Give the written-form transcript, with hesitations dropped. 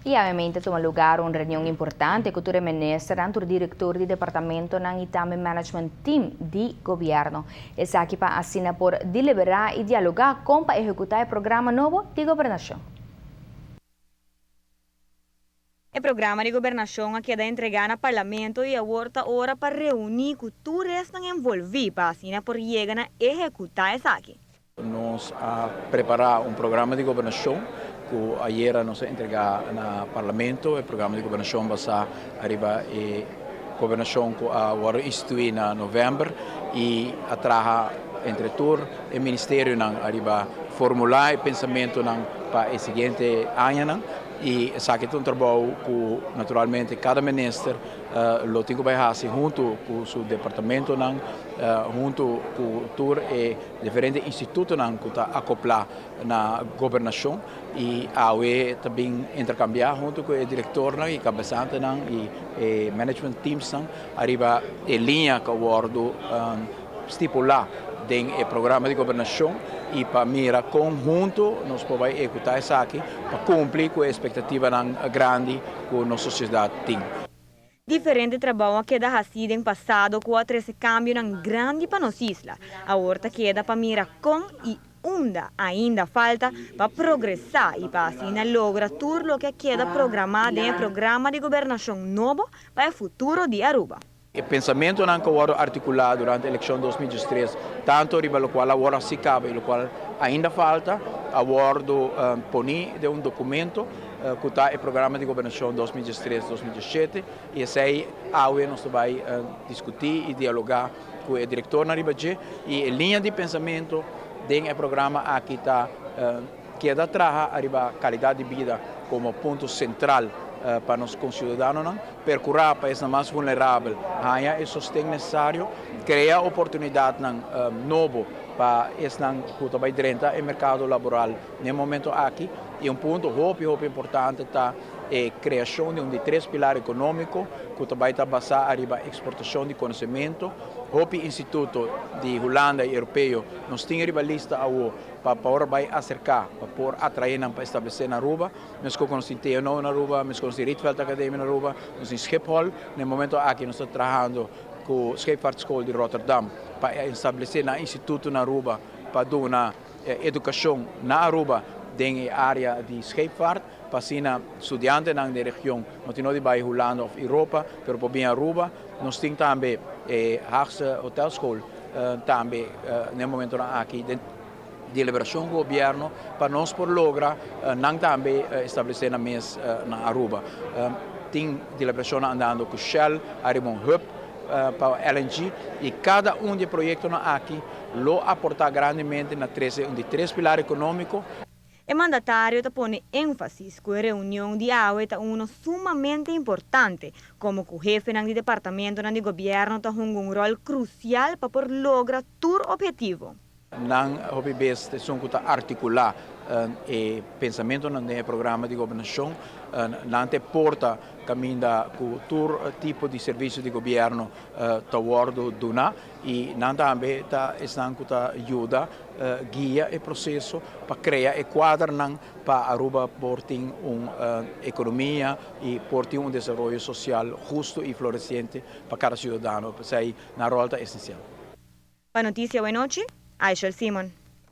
Y obviamente tuma lugar un reunion importante cu tur minister, tur director di departamento y tambe management team di gobierno. Esaki pa asina por delibera y dialoga con pa ehecuta e programa nobo di gobernacion. E programa di gobernacion a keda entrega na parlamento y awor ta ora pa reuni cu tur esnan envolvi pa asina por yega na ehecuta esaki. Nos a prepara un programa di gobernacion cu ayera nos a entrega na parlamento, e programa di gobernacion basa ariba e gobernacion cu a wordo institui na november y a traha entre tur e ministerionan ariba formula e pensamentonan pa e siguiente añanan y esaki ta un trabou cu naturalmente cada minister lo tin cu bay haci hunto cu su departamentonan, hunto cu tur e diferente institutonan cu ta acopla na gobernacion y awe tambe intercambia hunto cu e directornan y cabesantenan y e management teamsnan ariba e liña cu a wordo stipula den e programa di gobernacion y pa mira con hunto nos por bay ehecuta esaki pa cumpli cu e expectativanan grandi cu nos sociedad tin. Diferente trabou a keda haci den pasado cu a trece cambionan grandi pa nos isla. Awor ta keda pa mira con y unda ainda falta pa progresa y pa asina logra tur loke a keda programa den e programa di gobernacion nobo pa e futuro di Aruba. E pensamentonan cu a wordo articula durante eleccion 2013, tanto riba locual a wordo haci caba y locual ainda falta, a wordo poni den un documento cu ta e programa di gobernacion 2013-2017 y esey awe nos ta bay discuti y dialoga cu e directornan riba dje y e liña di pensamento den e programa aki ta keda traha ariba calidad di bida como punto central pa nos conciudadanonan, percura pa esnan mas vulnerabel haya e sosten necesario, crea oportunidadnan nobo pa esnan cu ta bay drenta e mercado laboral n'e momento aki y un punto hopi hopi importante ta e creacion di un di tres pilar economico cu ta bay ta basa ariba exportacion di conocemento. Hopi instituto di Hulanda y Europeo nos tin riba lista awo pa por bay acerca, pa por atrae nan pa establece na Aruba. Nos cu nos tin TNO na Aruba, nos cu nos tin Rietveld Academie na Aruba, nos tin Schiphol. Na e momento aki nos ta trahando cu Scheepvaartschool di Rotterdam pa establece nan instituto na Aruba pa duna educacion na Aruba den e area di scheepvaart, pa asina studiantenan den region no tin no di bay Hulanda of Europa, pero por bin Aruba. Nos tin tambe e Haagse Hotelschool tambe na e momentonan aki den deliberacion cu gobierno pa nos por logra nan tambe establece nan mes na Aruba. Tin deliberacionnan andando cu Shell ariba un hub pa LNG y cada un di e proyectonan aki lo aporta grandemente na trece un di tres pilar economico. E mandatario ta pone enfasis cu e reunion di awe ta uno sumamente importante, como cu hefenan di departamentonan di gobierno ta hunga un rol crucial pa por logra tur obhetivo. Nan hopi bes ta esun cu ta articula e pensamentonan den e programa di gobernacion. Nan ta e porta caminda cu tur tipo di servicio di gobierno ta wordo duna y nan tambe ta esnan cu ta yuda guia e proceso pa crea e cuadranan pa Aruba por tin un economia y por tin un desaroyo social husto y floreciente pa cada ciudadano. P'esey nan rol ta esencial. Pa Noticia Awenochi, Aishel Simon.